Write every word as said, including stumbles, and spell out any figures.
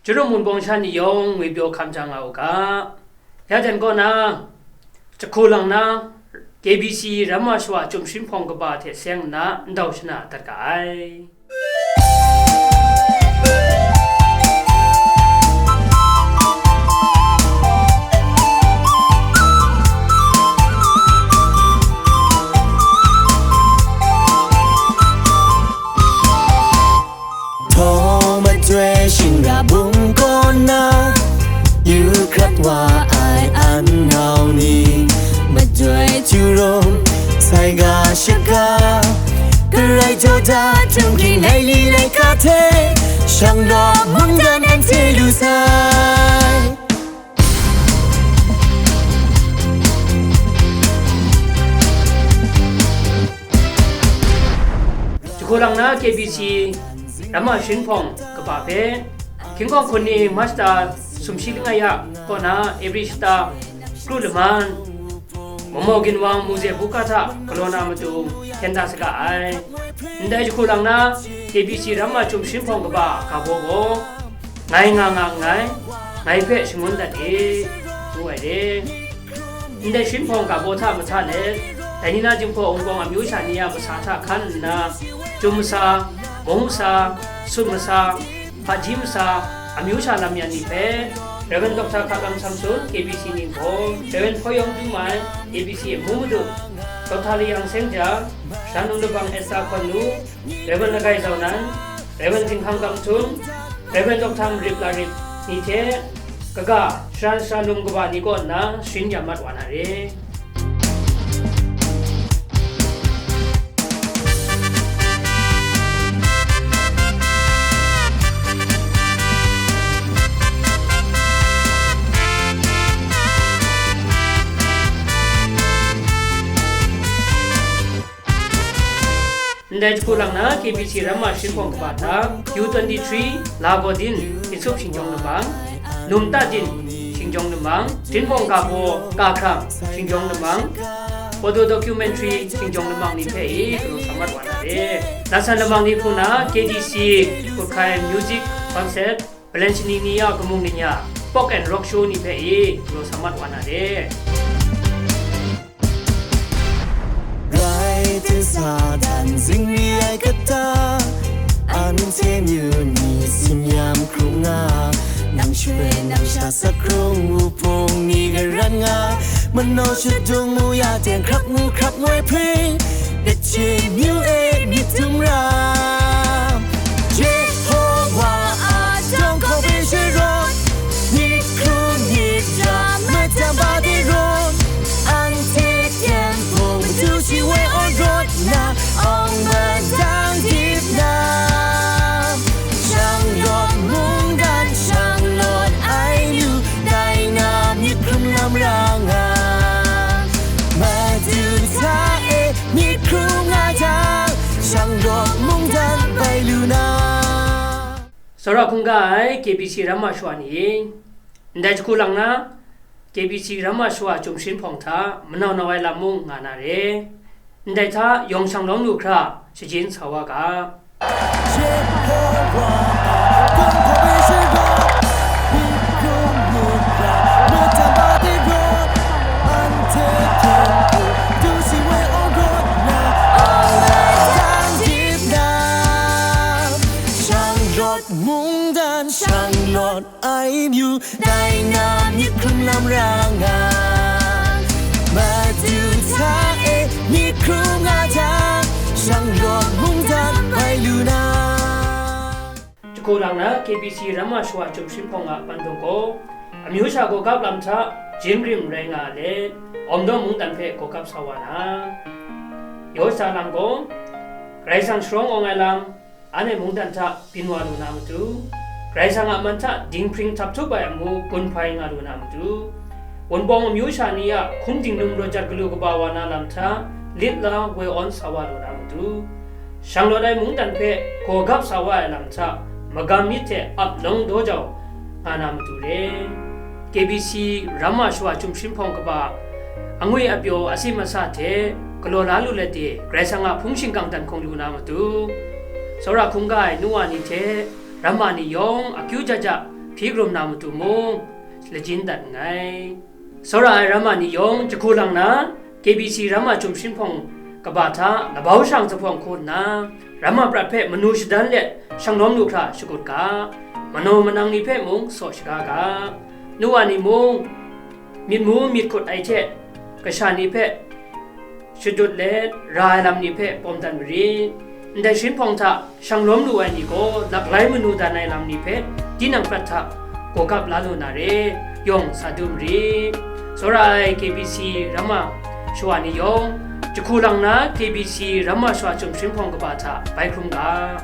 Jarum Wunpawng sha ni yawng ngwipyaw hkam ja nga u ga. Ya jan kaw na, jahku lang na, K B C Ramma Shawa Chyum Sharin Hpawng kaba hte seng nna ndau shana dat ga ai. Htawng madoi shingra bung kaw na, yu hkrat wa ai an nau ni, madoi jarum, sai ga shaga, Karai jaw da, htung hking laili laika hte, shang raw mungdan anhte lu sai. Jahku lang na K B C Ramma Sharin Hpawng kaba hpe, hkying hkawng hkun ni March ta sumshi langai ya kaw na April shata kru laman, Mamau Ginwang Muze Buka hta galaw na matu hkyen da saga ai. Ndai jahku lang na K B C Ramma Chyum Sharin Hpawng kaba ga baw gaw, ngai nga nga nngai, ngai hpe shangun dat e, ngu ai re. Ndai Sharin Hpawng ga baw hta mahta let, dai ni na Jinghpaw Wunpawng amyu sha ni a masa hta hkan nna, Chyum masa, Mung masa, Sun masa, Hpaji masa, amyu sha lam yan ni hpe, Rev. Doctor Hkalam Samson, K B C Ningbaw, Rev. Hpaw Yawng Dumai, K B C Amu Madu, Doctor Layang Sengja, Shan Nung Labang Esther Hkawn Nu, Rev. Lagai Zau Nan, Rev. Zinghkang Kam Htum, Rev. Doctor Marip Larip ni hte, kaga, sharan sharan lum kaba ni kaw nna sharin ya mat wa na re. Ndai jahku lang na K B C Ramma Sharin Hpawng kaba hta, U twenty-three, Lago Din, Tinsup Shingjawng Namang, Num Ta Din, Shingjawng Namang, Sharin Hpawng Ga Baw, Ga Hkrang, Shingjawng Namang, Photo Documentary, Shingjawng Namang ni hpe i galaw sa mat wa na re. Lasan lamang ni hpung na K D C, Kuthai Music Concert, Valenciani ni a kamung ni nya, Pop and Rock Show ni hpe i galaw sa mat wa na re. Rai hte sa dan zingri ai kata, anhte myu ni tsin yam hkrung nga, nang shwe nang sha sak hkrung wuhpung ni garan nga, manaw shadung mu ya teng hkrap ngu hkrap ngoi hpring, kaji myu e myit dum ra. Jehovah a dawng hkaw hpe sharawt, myit hkrung myit ra madan ba de rawt, anhte hpyen hpung matu shi woi awng rawt na, awng madang dip na, shang lawt mungdan shang lawt ai myu, dai na myit hkrung lam ra nga, madu hta e myit hkrung nga jang, shang lawt mungdan bai lu na. Tsawra hkungga ai K B C Ramma Shawa ni, ndai jahku lang na, K B C Ramma Shawa Chyum Sharin Hpawng hta manau nau ai lam mung nga na re. Ndai hta yawng shang lawm lu hkra shajin sa wa ga. Jehovah a kawng hkaw e sharawt, myit hkrung myit ra madan ba de rawt, anhte hpyen hpung matu shi woi awng rawt na, awng madang dip na, shang lawt mungdan shang lawt ai myu, dai na myit hkrung lam ra nga, madu hta e myit hkrung nga jang, shang lawt mungdan bai lu na. Jahku lang na K B C Ramma Shawa Chyum Sharin Hpawng a bandung gaw, amyu sha gawgap lam hta jin rim rai nga let, Awmdaw mungdan hpe gawgap sa wa na. Yaw sha lam gaw, Karai Kasang sharawng awng ai lam, anhte mungdan hta byin wa lu na matu, Karai Kasang a man hta dinghpring htap htup ai amu gun hpai nga lu na matu, Wunpawng amyu sha ni a hkum dingnum raw jat galu kaba wa na lam hta lit la woi awn sa wa lu na matu, shang lawt ai mungdan hpe gawgap sa wa ai lam hta magam myit hte ap lawng daw jau nga na matu re. K B C Ramma Shawa Chyum Sharin Hpawng kaba angwi apyaw asi masa hte galaw la lu let e, Karai Kasang a hpung shingkang dan hkawng lu na matu, tsawra hkungga ai nu wa ni hte ramma ni yawng akyu ja ja hpyi krum na matu mung, lajin dat nngai. Tsawra ai ramma ni yawng jahku lang na, K B C ramma chyum shinhpawng kaba hta labau shang jahpawng hku nna, ramma prat hpe manu shadan let shanglawm lu hkra shagut ga, manaw manang ni hpe mung saw shaga ga. Nu wa ni mung, myit mu myit hkut ai hte, kasha ni hpe shadut let ra ai lam ni hpe pawm dat marit. Ndai shinhpawng hta shanglawm lu ai ni gaw laklai manu dan ai lam ni hpe tinang prat hta gawgap la lu na re, yawng sa du marit. Tsawra ai K B C ramma shawa ni yawng, jahku lang na K B C ramma shawa chyum shinhpawng kaba hta bai hkrum ga.